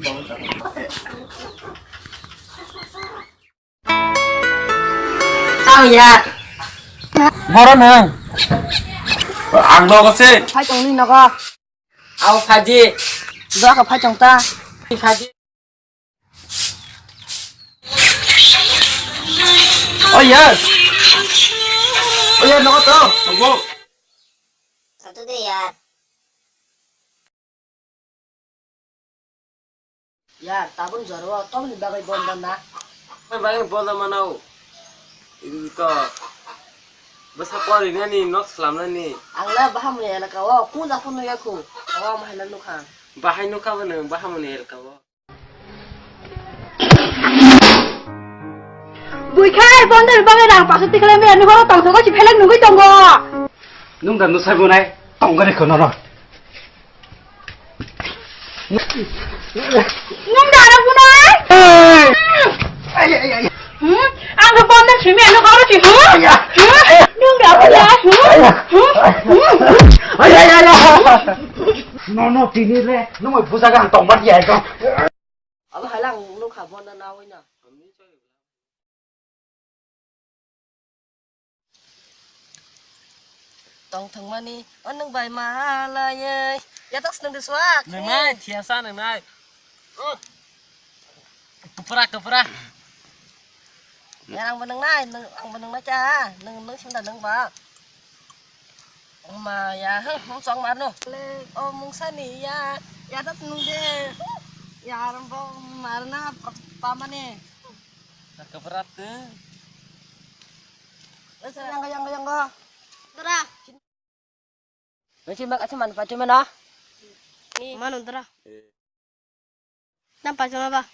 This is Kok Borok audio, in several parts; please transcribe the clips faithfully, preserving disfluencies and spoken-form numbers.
Tang ya. Boro nang. Ang nogo se. Phai tong ni nogo. Au phaji. Doka phai tong ta. Phaji. Oh ya. Oh ya, nogo to. Nogo. Satu deh ya. Yar, tabuk jora o tongni bagwi bonda na? Tongni bagwi bonda manao. Iko bwsa porinani nok slamnani. Ang le bahamni elaka o kunja phano yakhu. Awa mahai le nukha. Bahai nukha bo nwng bahamni elaka o. Buikhai bonda bagwi rang paso tikle me nukha tongthogo si phelek nugwi tongo. Nung da nusai bunai tongani khono no. Nung da na bunai? Ai, ai, ai. Hmm? Ang da bonda simi ano karo si, hmm? Hmm? Nung da bunai? Hmm? Hmm? Hmm? Ai, ai, ai, ai. No, no, tini le, nung mai bujaga ang tongbar ya ekdom. Abo halang nukha bonda na wina. Tong thangmani, o nwng bai ma layai. Ya tak seneng de suak. Nwngnai, thiasa nwngnai. Kwpra, kwpra. Ya, ang bo nwngnai, nwng, ang bo nwngnai cha. Nwng, nwng simda nwng ba. Ma ya, hmm, hmm, song marno. Le, o mungsani ya, ya dat nung de. Ya, ram bo marna pa, pamani. Kwpra tw. Yang, yang, yang, yang. Dara. Nasi mak acha man pachu mana? Ni. Manu dara. Tam pachu ma ba?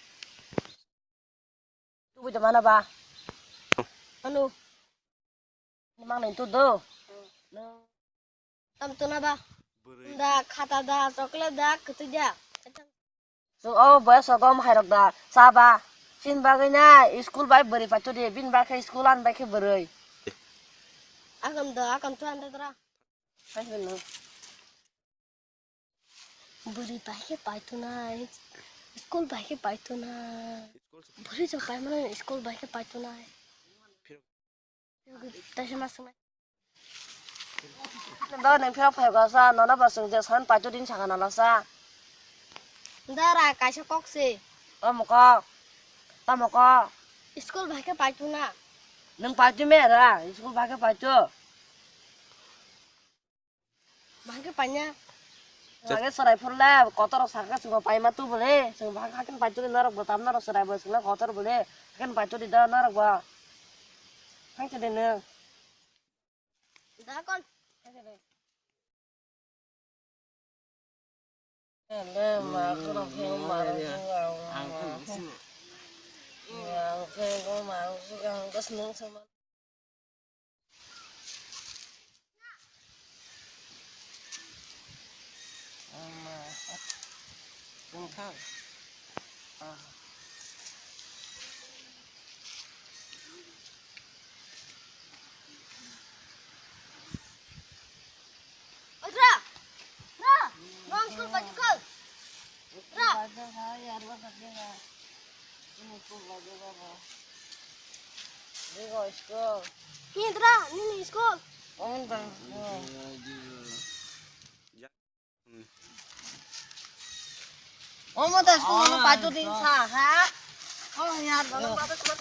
Tu bu mana ba? Anu. Mang neng tu do. Tam tu na ba? Da khata da, chocolate da, kutu da. Chwng o boyos o gom hairok da cha ba. Chini bagwi na school bai bwrwi paitodi, bini bai khe school ani bai khe bwrwi. Akam da, akam tu anda dra. Bwrwi bai khe paitonai, school bai khe paitonai. Bwrwi chwng paimano school bai khe paitonai. Taisa ma swngnai. Ba nang phirok phai gasa, nono ba chwng je san paito din saka nalasa. Dara kaisa kok se. Tamo kok? Tamo kok? School bai khe paito na. Nwng paito me ra, school bai khe paito. Bai khe paina. Bai khe chwrai phurle, kotor rok saka chwng paima tu bole, chwng bai khe paito norok bo tam norok chwrai bo chwng kotor bole, khe paito di da norok bo. Thang khe de nwng. Dakon. Oi, Tra! Tra! Nong school baju kau! Tra! Ni, Tra, nini school. Omo da school no baju din sa, ha? Oh, ya, no baju school.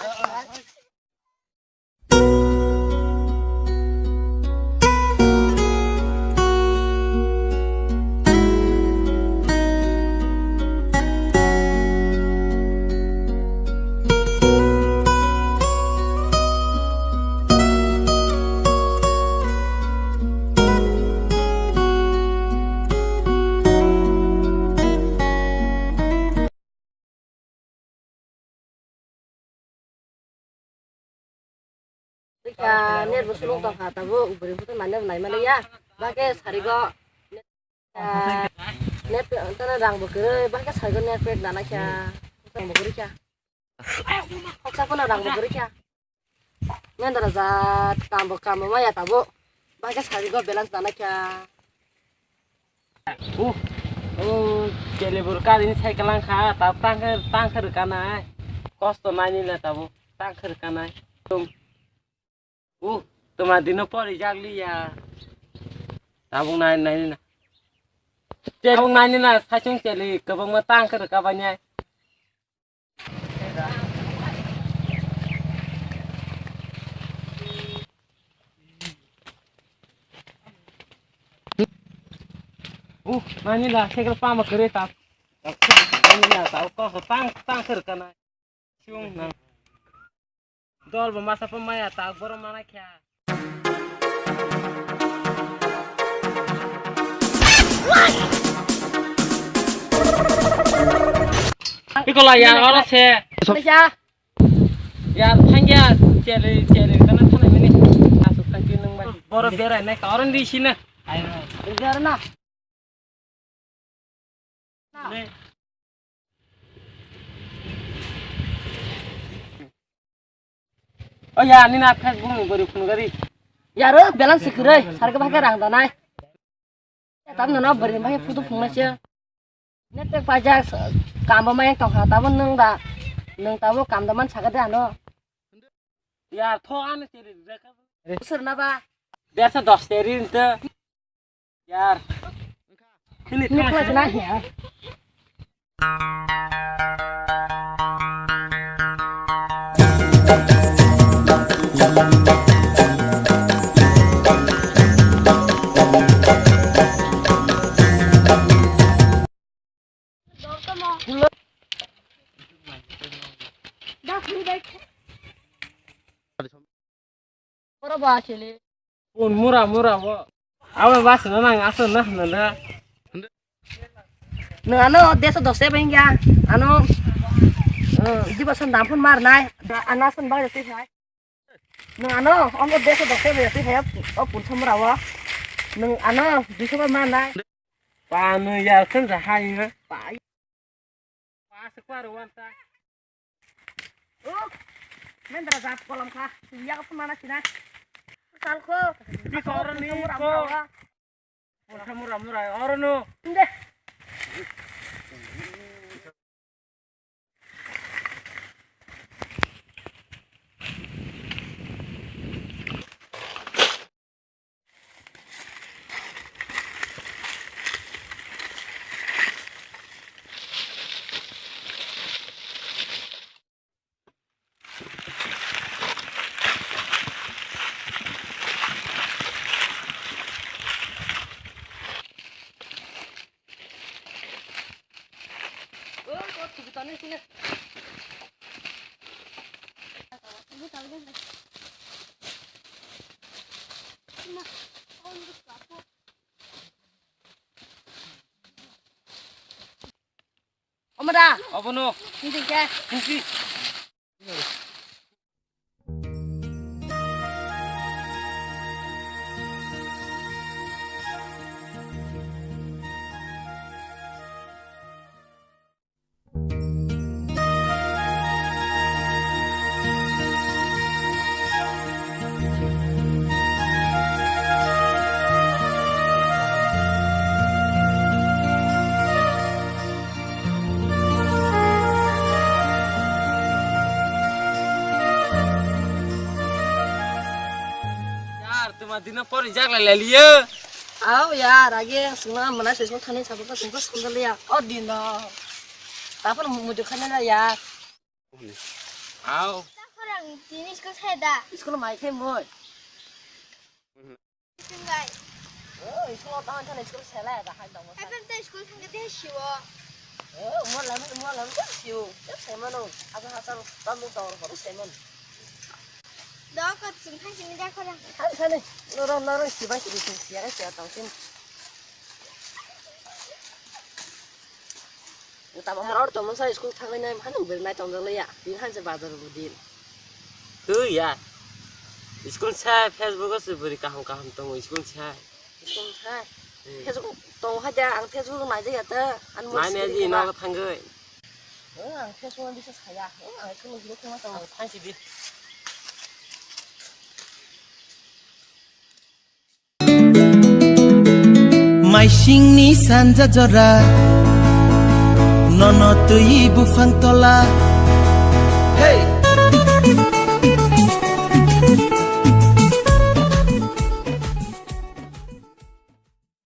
Ika net bo sulung tong kha tabuk, bwrwi photo mane bo nai mani ya. Ba khe sarigo net, ah, net tana rang bo kwrwi, ba khe sarigo net pack nana kha. Rang bo kwrwi kha. Khoksa phano rang bo kwrwi kha. Mendra ja kam bo kam bo maya tabuk. Ba khe sarigo balance nana kha. Oh. O, chele bur karini cycle langkha, ta tangkhe, tangkhe rwkanai. Kosto naini na tabuk, tangkhe rwkanai. Tum. O, tuma dino pori jakliya. Tabuk nai, naini na. Tabuk naini na, saichung chele kwbangma tangkhe rwkabainai. Uh, nani la cycle pama kere ta. Nani la ta ko tang tang kere kana. Chung na. Dol ba masa pa maya ta goro mana kya. Iko la ya oro se. Masa. Ya thangya chele chele kana thana mini. Asuk thangki nung bai. Boro berai nai ka oron di sina. Ayo. Berai na. O ya, nini na Facebook ni bori phone gari. Yaro, balance kwrwi, sarga bhai rang danai. Tam nono bori bhai photo phungnai se. Net pack pajak, kam bo mayang tongkha, tamo nwng da, nwng tamo kam da man sakha de ano. Yar, tho ano chiri reka. Sir na ba? Dersa dos teri nte. Yar. Ini tengah sana ya. Oro ba sele. Un mura mura bo. Abo bas na nang asal na na na. Nang ano deso dose bengya. Ano, eh, di basan dampun mar nai. Da, ano asan ba jati hai. Nang ano, omo deso dose bengya ti hai. O pun samra wa. Nang ano, di so mar nai. Panu ya sen sa hai na. Pa. Pas kwar wan ta. Oh, mendra jat kolam kha. Ya ko mana sina. Sal ko. Di koran ni ko. Mura mura. Mura mura oro no. Inde. Omo da. Obono. Hindi ka. Hindi. Yar, tuma dina pori jak lai lai liyo. Au yar, age sungna mana sesmo thani sabuk ka sungka sungka liya. O dino. Tapon mudu khana na yar. Au. Khorang tini school sai da. School mai khe moi. Tinggai. O, school ta han thani school sai la da hai da mo. Hai pen ta school thang de siwo. O, mo lam mo lam de siwo. Ya sai mano. Asa asa ta mo ta ro ko sai man. Do ko sung thang sini da khorang. Thang thani. Noro noro sibai sini sing siya ka siya tang sin. Tamo mora or tamo sa school thangnai nai mano beri nai tong jalo ya. Din han se bazar bu din. Twi ya. School sa Facebook o se beri kaham kaham tongo school sa. School sa. Hmm. Facebook tong ha ja ang Facebook nai ja ya ta. An mo Nai ne school di ba. No thangoi. O ang Facebook bisa saya. O ang school guru kuma tong. Ang thang si di. Aisingni sanja jora, nono twi buphang tola. Hey!